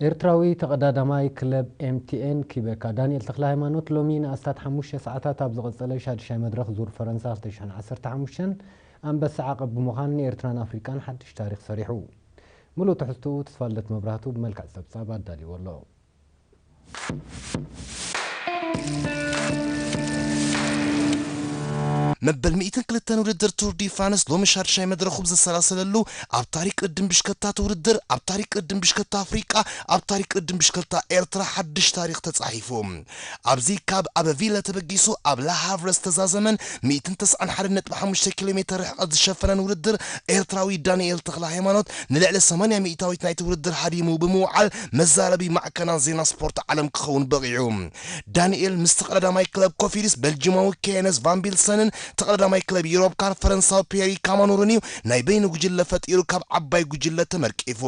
ኤርትራዊ ተቐዳዳማይ ክለብ ኤምቲኤን ኪበካ ዳንኤል ተኽለሃይማኖት ሎሚ ንኣስታት ሓሙሽተ ሰዓታት ኣብ ዝቐጸለ ሻድሻይ መድረኽ ዙር ፈረንሳ ክልተ ሽሕን ዓሰርተ ሓሙሽተን ኣንበሳ ዓቐብ ብምዃን ንኤርትራን ኣፍሪቃን ሓድሽ ታሪኽ ሰሪሑ። ምሉእ ትሕዝትኡ ተስፋልደት መብራህቱ ብመልክዕ ጸብጻብ ኣዳልይዎ ኣሎ። መበል ሚእትን ክልተን ውድድር ቱር ዲ ፍራንስ ሎሚ ሻድሻይ መድረኹ ብዘሰላሰለሉ፣ ኣብ ታሪክ ቅድም ብሽከታ እቲ ውድድር፣ ኣብ ታሪክ ቅድም ብሽከታ ኣፍሪቃ፣ ኣብ ታሪክ ቅድም ብሽከታ ኤርትራ ሓድሽ ታሪኽ ተጻሒፉ። ኣብዚ ካብ ኣብ ቪለ ተበጊሱ ኣብ ላሃቭረ ዝተዛዘመን ሚእትን ተስዓን ሓደን ነጥቢ ሓሙሽተ ኪሎ ሜተር ርሕቀት ዝሸፈነን ውድድር፣ ኤርትራዊ ዳንኤል ተኽለ ሃይማኖት ንልዕሊ ሰማንያ ሚእታዊት ናይቲ ውድድር ሃዲሙ ብምውዓል መዛረቢ ማዕከናት ዜና ስፖርት ዓለም ክኸውን በቒዑ። ዳንኤል ምስቲ ቀዳማይ ክለብ ኮፊድስ ቤልጂማዊ ኬነስ ቫን ቢልሰንን ተቐዳማይ ክለብ ዩሮፕ ካር ፈረንሳዊ ፒየሪ ካማኑርን እዩ ናይ በይኑ ጉጅለ ፈጢሩ ካብ ዓባይ ጉጅለ ተመርቂፉ።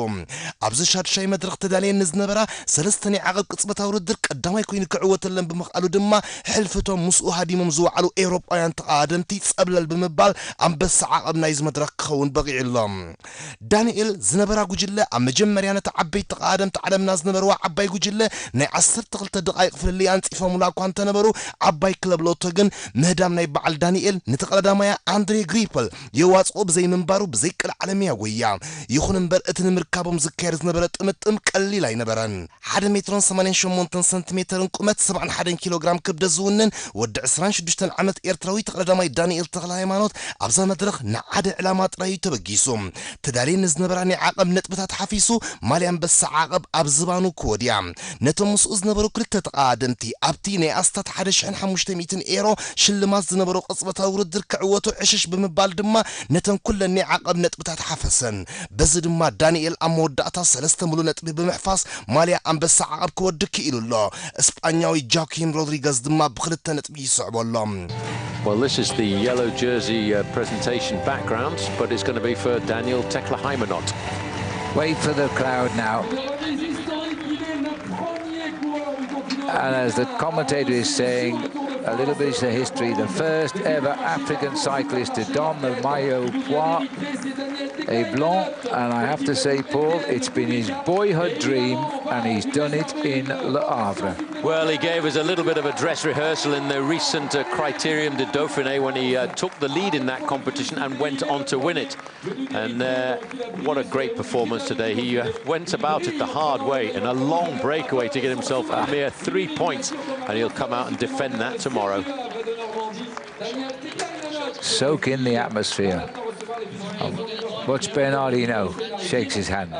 ኣብዚ ሻድሻይ መድረኽ ተዳልየን ንዝነበራ ሰለስተ ናይ ዓቐብ ቅጽበታዊ ውድድር ቀዳማይ ኮይኑ ክዕወተለን ብምኽኣሉ ድማ፣ ሕልፊቶም ምስኡ ሃዲሞም ዝወዓሉ ኤውሮጳውያን ተቐዳደምቲ ጸብለል ብምባል ኣንበሳ ዓቐብ ናይዚ መድረኽ ክኸውን በቒዑ ኣሎ። ዳንኤል ዝነበራ ጉጅለ ኣብ መጀመርያ ነታ ዓበይቲ ተቐዳደምቲ ዓለምና ዝነበርዋ ዓባይ ጉጅለ ናይ ዓሰርተ ክልተ ደቓይቕ ፍልልይ ኣንጺፎምላ እኳ እንተነበሩ፣ ዓባይ ክለብ ሎቶ ግን ምህዳም ናይ በዓል ዳንኤል ንተቐዳዳማያ ኣንድሬ ግሪፐል የዋጽኦ ብዘይምንባሩ ብዘይቅልዓለም እያ ጎያ። ይኹን እምበር እቲ ንምርካቦም ዝካየድ ዝነበረ ጥምጥም ቀሊል ኣይነበረን። ሓደ ሜትሮን ሰማንያን ሸሞንተን ሰንቲሜተርን ቁመት፣ ሰብዓን ሓደን ኪሎ ግራም ክብደት ዝውንን ወዲ ዕስራን ሽዱሽተን ዓመት ኤርትራዊ ተቐዳዳማይ ዳንኤል ተኽለ ሃይማኖት ኣብዛ መድረኽ ንሓደ ዕላማ ጥራይ እዩ ተበጊሱ። ተዳልየን ንዝነበራ ናይ ዓቐብ ነጥብታት ሓፊሱ ማልያ ኣንበሳ ዓቐብ ኣብ ዝባኑ ክወድያ። ነቶም ምስኡ ዝነበሩ ክልተ ተቐዳደምቲ ኣብቲ ናይ ኣስታት ሓደ ሽሕን ሓሙሽተ ሚእትን ኤሮ ሽልማት ዝነበሮ ቅጽበታዊ ውድድር ክዕወቱ ዕሽሽ ብምባል ድማ ነተን ኩለን ናይ ዓቐብ ነጥብታት ሓፈሰን። በዚ ድማ ዳንኤል ኣብ መወዳእታ ሰለስተ ሙሉእ ነጥቢ ብምሕፋስ ማልያ ኣንበሳ ዓቐብ ክወዲ ክኢሉ ኣሎ። እስጳኛዊ ጃኪን ሮድሪገዝ ድማ ብክልተ ነጥቢ ይስዕቦ ኣሎ። Well, this is the yellow jersey uh, presentation background, but it's going to be for Daniel Tekla Heimanot. Wait for the crowd now. And as the commentator is saying, a little bit of history, the first ever African cyclist to don the maillot pois et blanc, and I have to say, Paul, it's been his boyhood dream, and he's done it in Le Havre. Well, he gave us a little bit of a dress rehearsal in the recent uh, Criterium de Dauphiné when he uh, took the lead in that competition and went on to win it. And uh, what a great performance today. He uh, went about it the hard way and a long breakaway to get himself a mere three points, and he'll come out and defend that tomorrow. Soak in the atmosphere. Watch Bernardino shakes his hand.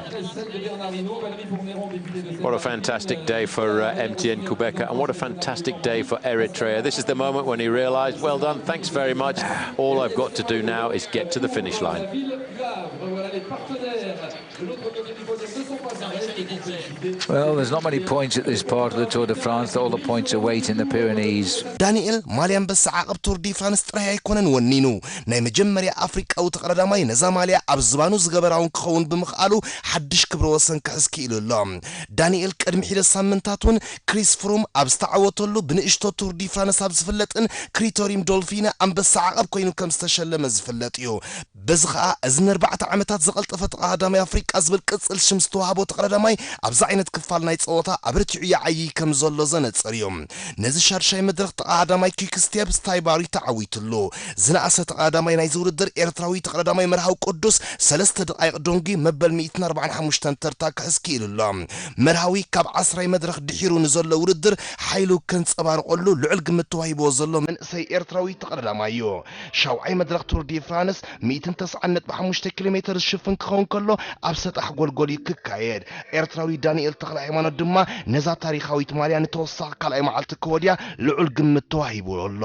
What a fantastic day for uh, M T N Quebec, and what a fantastic day for Eritrea. This is the moment when he realised, well done, thanks very much. All I've got to do now is get to the finish line. Well, there's not many points at this part of the Tour de France. All the points are weight in the Pyrenees. ዳንኤል ማልያ ኣንበሳ ዓቐብ ቱር ዲ ፍራንስ ጥራይ ኣይኮነን ወኒኑ። ናይ መጀመርያ ኣፍሪቃዊ ተቐዳዳማይ ነዛ ማልያ ኣብ ዝባኑ ዝገበራ እውን ክኸውን ብምኽኣሉ ሓድሽ ክብረ ወሰን ክሕዝ ክኢሉ ኣሎ። ዳንኤል ቅድሚ ሒደት ሳምንታት እውን ክሪስ ፍሩም ኣብ ዝተዓወተሉ ብንእሽቶ ቱር ዲ ፍራንስ ኣብ ዝፍለጥን ክሪቶሪም ዶልፊነ ኣንበሳ ዓቐብ ኮይኑ ከም ዝተሸለመ ዝፍለጥ እዩ። በዚ ኸኣ እዚ ንኣርባዕተ ዓመታት ዝቐልጠፈ ተቐዳዳማይ ኣፍሪቃ ዝብል ቅጽል ሽም ዝተዋህቦ ተቐዳዳማይ ኣብዚ ዓይነት ክፋል ናይ ጸወታ ኣበርቲዑ ይዓይይ ከም ዘሎ ዘነጽር እዩ። ነዚ ሻድሻይ መድረኽ ተቐዳዳማይ ኪክ ስቴፕ ስታይባሪ ተዓዊትሉ። ዝነኣሰ ተቐዳዳማይ ናይዚ ውድድር ኤርትራዊ ተቐዳዳማይ መርሃዊ ቅዱስ ሰለስተ ደቓይቕ ዶንጊ መበል ሚእትን ኣርባዓን ሓሙሽተን ተርታ ክሕዝ ክኢሉ ኣሎ። መርሃዊ ካብ ዓስራይ መድረኽ ድሒሩ ንዘሎ ውድድር ሓይሉ ከንጸባርቐሉ ልዑል ግምት ተዋሂብዎ ዘሎ መንእሰይ ኤርትራዊ ተቐዳዳማይ እዩ። ሻውዓይ መድረኽ ቱር ዲ ፍራንስ ሚእትን ተስዓን ነጥቢ ሓሙሽተ ኪሎ ሜተር ዝሽፍን ክኸውን ከሎ ኣብ ሰጣሕ ጎልጎል እዩ ክካየድ። ኤርትራዊ ዳንኤል ተኽለ ሃይማኖት ድማ ነዛ ታሪኻዊት ማልያ ንተወሳኺ ካልኣይ መዓልቲ ክወድያ ልዑል ግምት ተዋሂቡ ኣሎ።